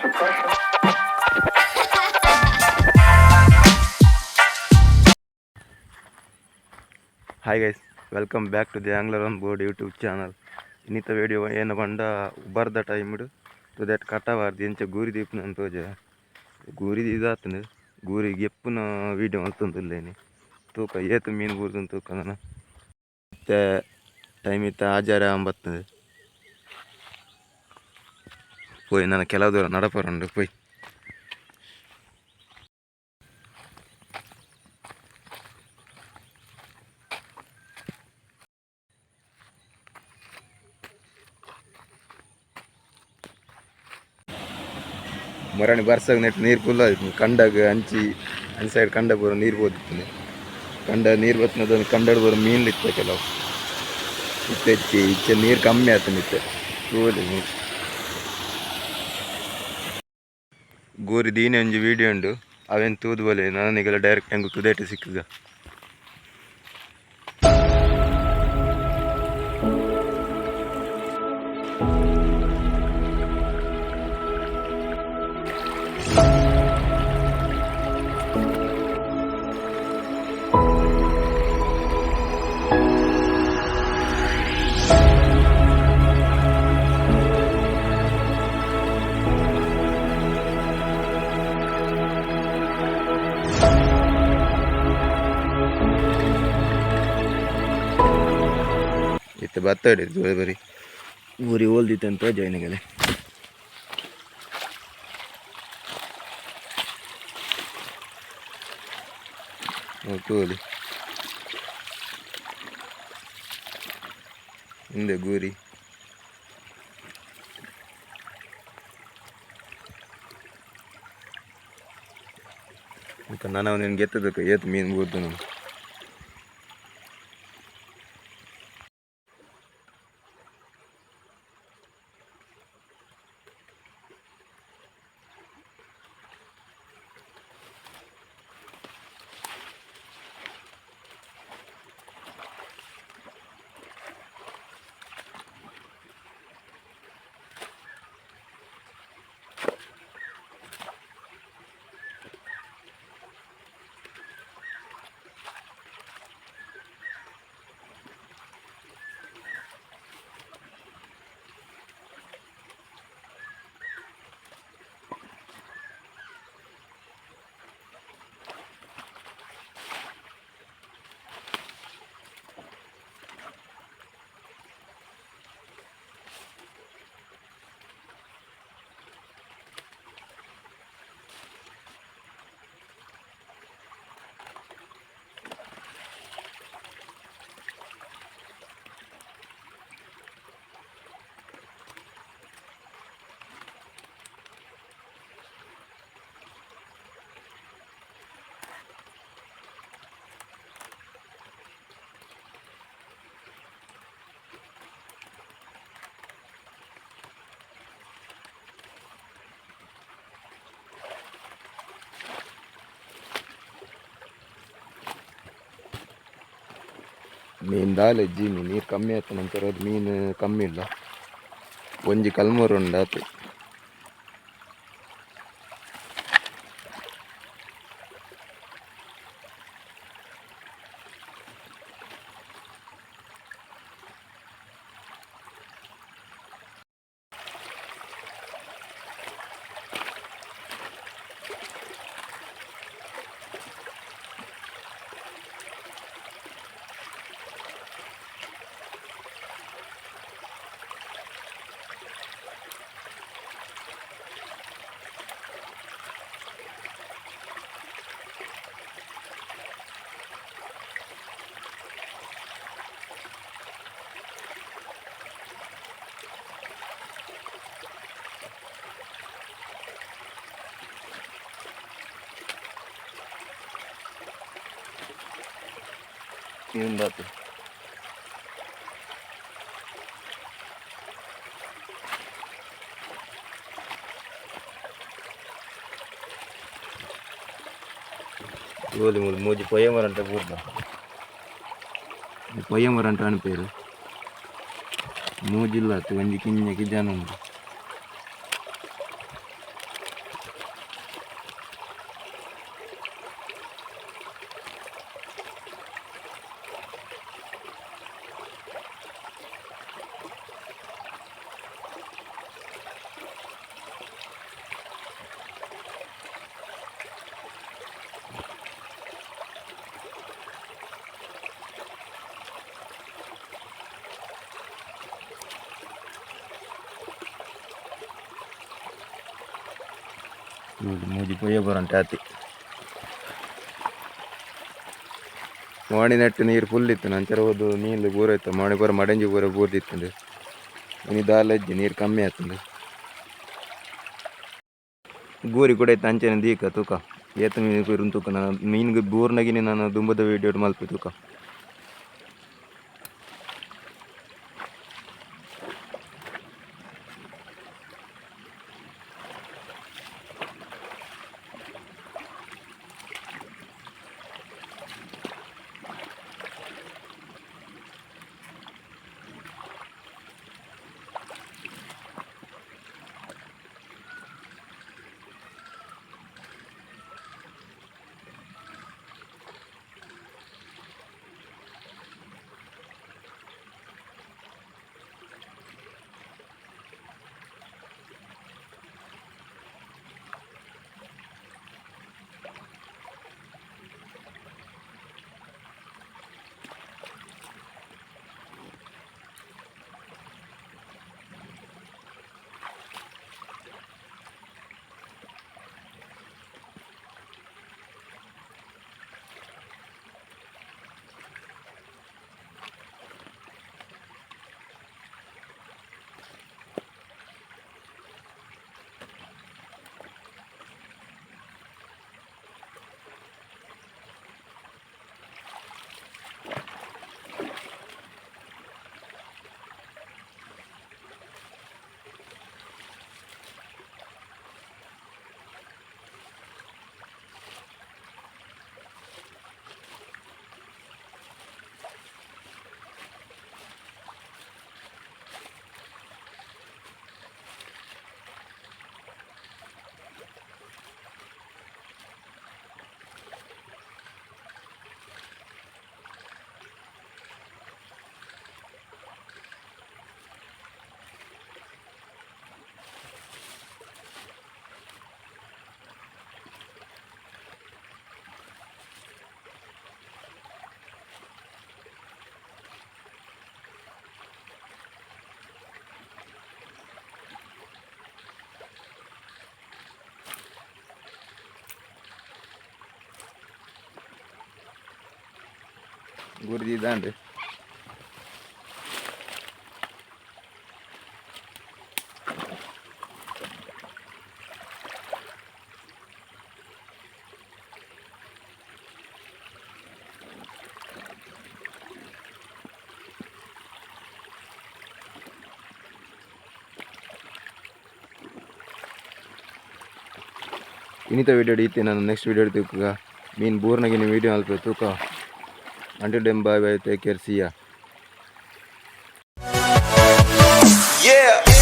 Suppression. Hi guys, welcome back to the Angler on Board YouTube channel. ಇನ್ನಿತ video ಏನ ಪಂಡ ಉಬರ್ದ timed ತುದೆಟ್ ಕಟವಾರ್ದು ಎಂಚ ಗೂರಿ ದೀಪುನ ತೋಜ ಗೂರಿ ಇದಾತುಂಡು ಗೂರಿ ಗೆಪ್ಪುನ video ಮಲ್ತೊಂದುಲ್ಲೇನಿ ತೂಕ ಏತ್ ಮೀನು ಬೂರ್ದುಂದು ತೂಕ ನನ ಇತ್ತೆ ಟೈಮ್ ಇತ್ತೆ ಆಜಾರೆ ಆಂಬತ್ತುಂಡು ಪೋಯ್ ನನ ಕೆಲವು ದೂರ ನಡಪರುಂಡು ಪೋಯ್. ಮೊರಣಿ ಬರ್ಸಗ್ ನೆಟ್ ನೀರು ಫುಲ್ ಆಯ್ತು ಕಂಡಗ್ ಅಂಚಿ ಅಂಚಿ ಸೈಡ್ ಕಂಡ ಪೂರ ನೀರು ಪೋದಿತ್ತು. ಕಂಡ ನೀರು ಬತ್ತಿನದ ಕಂಡಡ್ ಪೂರ ಮೀನ್ಲು ಇತ್ತೆ ಕೆಲವು. ಇತ್ತೆ ಇಚ್ಚೆ ಇಚ್ಚೆ ನೀರು ಕಮ್ಮಿ ಆತನ ಇತ್ತೆ ತೂವೊಲಿ. ಗೂರಿ ದೀನೆ ಒಂಜಿ ವೀಡಿಯೋ ಉಂಡು, ಅವೆನ್ ತೂದು ಬೋಲೆ. ನನಗೆಲ್ಲ ಡೈರೆಕ್ಟ್ ಎಂಕ್ ತುದೇಟ್ ಸಿಕ್ಕುಗ. ಇತ್ತೆ ಬತ್ತಡೆ ತೂಲೆ ಬರಿ ಊರಿ ಓಲ್ದಿತ್ತಂತ ತೋಜಾಯಿನಗಲೆ. ತೂಲಿ ಹಿಂದೆ ಗೂರಿ. ನಾನು ನಿನ್ಗೆ ಎತ್ತದಕ್ಕೆ ಏತ್ ಮೀನು ಬೂರ್ದು ನಾನು. ಮೀನು ದಾಲ ಇಜ್ಜಿ, ನೀರು ಕಮ್ಮಿ ಆಯ್ತು ನಂತರ ಅದು ಮೀನು ಕಮ್ಮಿ ಇಲ್ಲ. ಒಂಜಿ ಕಲ್ಮೂರು ಉಂಡು ಆತು. ಉಂಡಾತು. ಗೋಲಿ ಮೂಲು ಮೂಜಿ ಪೊಯ್ಯಮರಂಟ ಪೂರ್ಣ ಪೊಯ್ಯಮರಂಟ ಅನ್ಪೇರು. ಮೂಜಿಲ್ಲ ಆತು, ಒಂಜಿ ಕಿಂಜ ಕಿಜಾನ ಉಂಡು. ಮೂಜಿ ಪೊಯ್ಯ ಬರಂಟೆ ಆತಿ. ಮಾಣಿ ನೆಟ್ಟು ನೀರು ಫುಲ್ ಇತ್ತು. ನಂಚರ ಹೋದು ನೀರು ಪೂರ ಇತ್ತು. ಮಾಣಿ ಪೂರ ಮಡಂಜಿ ಪೂರ ಬೂರ್ದಿತ್ತಂದು. ಇನಿ ದಾಲ ಇಜ್ಜಿ, ನೀರು ಕಮ್ಮಿ ಆತಂದು. ಗೂರಿ ಕೂಡ ಇತ್ತು ಅಂಚನೆ ದೀಕ ತೂಕ ಏತ ಮೀನು ಕೂರು ತೂಕ. ನಾನು ಮೀನ್ಗೆ ಬೂರ್ನಗಿನಿ ನಾನು ದುಂಬದ ವೀಡಿಯೋ ಮಲ್ಪೆ ತೂಕ. ಗುರ್ಜಿ ದಾಂಡ್. ಇನ್ನಿತ ವೀಡಿಯೋ ಇತ್ತೆ. ನಾನು ನೆಕ್ಸ್ಟ್ ವೀಡಿಯೋ ತೂಕ. ಮೀನು ಬೂರ್ನಗಿನ ವೀಡಿಯೋ ಅಲ್ಪ ತೂಕ. Until then, bye bye, take care, see ya. Yeah.